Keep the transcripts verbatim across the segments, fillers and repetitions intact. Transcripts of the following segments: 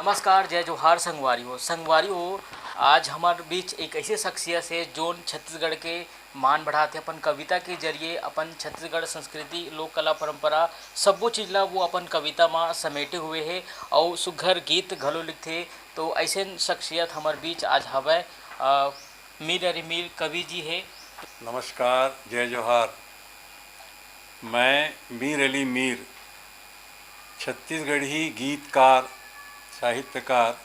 नमस्कार, जय जोहार संगवारी हो। संगवारी हो, आज हमर बीच एक ऐसे शख्सियत हे, जोन छत्तीसगढ़ के मान बढ़ाथे अपन कविता के जरिए, अपन छत्तीसगढ़ संस्कृति, लोक कला परंपरा, सब्बो चीज ला वो अपन कविता मा समेटे हुए हे, अउ सुघर गीत घलो लिखथे। तो ऐसे शख्सियत हमर बीच आज हवय, अ, मीर अली मीर कवि जी हे। नमस्कार, जय जोहार। मैं मीर अली मीर, छत्तीसगढ़ी गीतकार, साहित्यकार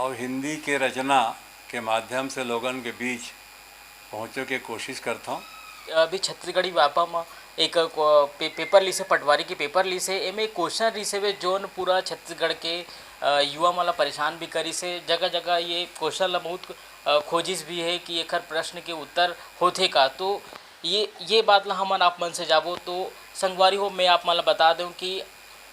अउ हिंदी के रचना के माध्यम से लोगन के बीच पहुँचे के कोशिश करथौं। अभी छत्तीसगढ़ी व्यापम एक को-, पे-, पेपर लिसे, पटवारी के पेपर लिसे, एमे क्वेश्चन रिसे वे, जोन पूरा छत्तीसगढ़ के, अ, युवा मन ला परेशान भी करिसे। जगह-जगह ये क्वेश्चन ला बहुत, अ, खोजिस भी हे कि एखर प्रश्न के उत्तर होथे का। तो ये, ये बात ला हमन आप मन से जाबो। तो संगवारी हो, मैं आप मन ला बता देंव कि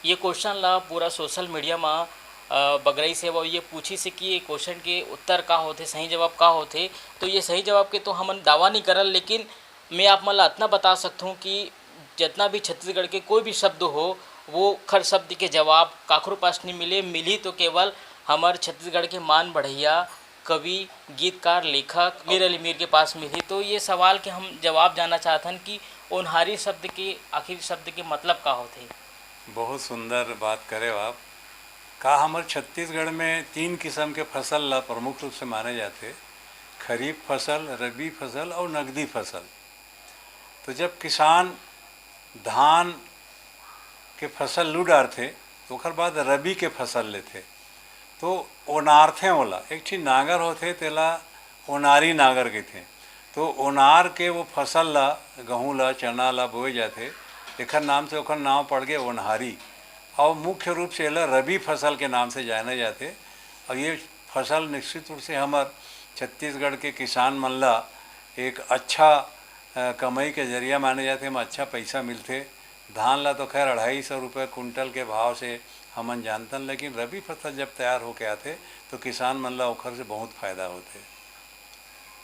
ये क्वेश्चन ला पूरा सोशल मीडिया मा, अ, बगराइस हे, वो ये पूछिस हे कि ये क्वेश्चन के उत्तर का होथे, सही जवाब का होथे। तो ये सही जवाब के तो हमन दावा नहीं करल, लेकिन मैं आप मन ला अतना बता सकथों कि जितना भी छत्तीसगढ़ के कोई भी शब्द हो, वो खर शब्द के जवाब काखरो पास नहीं मिले, मिलही तो केवल हमर छत्तीसगढ़ के मान बढ़इया कवि, गीतकार, लेखक मीर अली मीर के पास मिलही। तो ये सवाल के हम जवाब जानना चाहथन कि ओनहारी शब्द के, आखिरी शब्द के मतलब का होथे? बहुत सुंदर बात करे हो आप। का हमर छत्तीसगढ़ में तीन किस्म के फसल ला प्रमुख रूप से माने जाथे, खरीफ फसल, रबी फसल अउ नकदी फसल। तो जब किसान धान के फसल लू डारथे, तो ओकर बाद रबी के फसल लेथे। तो ओनारथे ओला, एक ठी नांगर होथे, तेला ओनारी नांगर कहिथे। तो ओनार के वो फसल ला, गहूँ ला, चना ला बोए जाथे, एखर नाम से ओखर नाम पड़ गे ओनहारी। अउ मुख्य रूप से एला रबी फसल के नाम से जाने जाथे। अउ ये फसल निश्चित रूप से हमर छत्तीसगढ़ के किसान मन ला एक अच्छा, अ, कमाई के जरिया माने जाथे, एमा अच्छा पैसा मिलथे। धान ला तो खैर अढ़ाई सौ रुपये कुंटल के भाव से हमन जानथन, लेकिन रबी फसल जब तैयार होके आथे, तो किसान मन ला ओखर से बहुत फायदा होथे।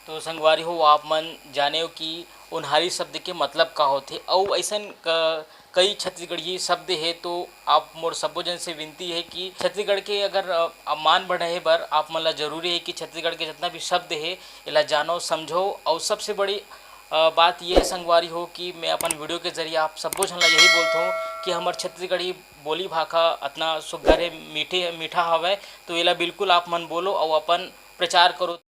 तो संगवारी हो, आप मन जानेव कि ओनहारी शब्द के मतलब का होथे, अउ अइसन क-, कई छत्तीसगढ़ी शब्द हे। तो आप मोर सब्बो जन से विनती हे कि छत्तीसगढ़ के अगर, अ, मान बढ़ाए बर आप मन ला जरूरी हे कि छत्तीसगढ़ के जितना भी शब्द हे, एला जानो, समझो। अउ सबसे बड़ी, अ, बात ये हे संगवारी हो कि मैं अपन वीडियो के जरिए आप सब्बो झन ला यही बोलथों कि हमर छत्तीसगढ़ी बोली भाखा अतना सुग्घर हे, मीठे, मीठा हवय, तो एला बिल्कुल आप मन बोलो अउ अपन प्रचार करो।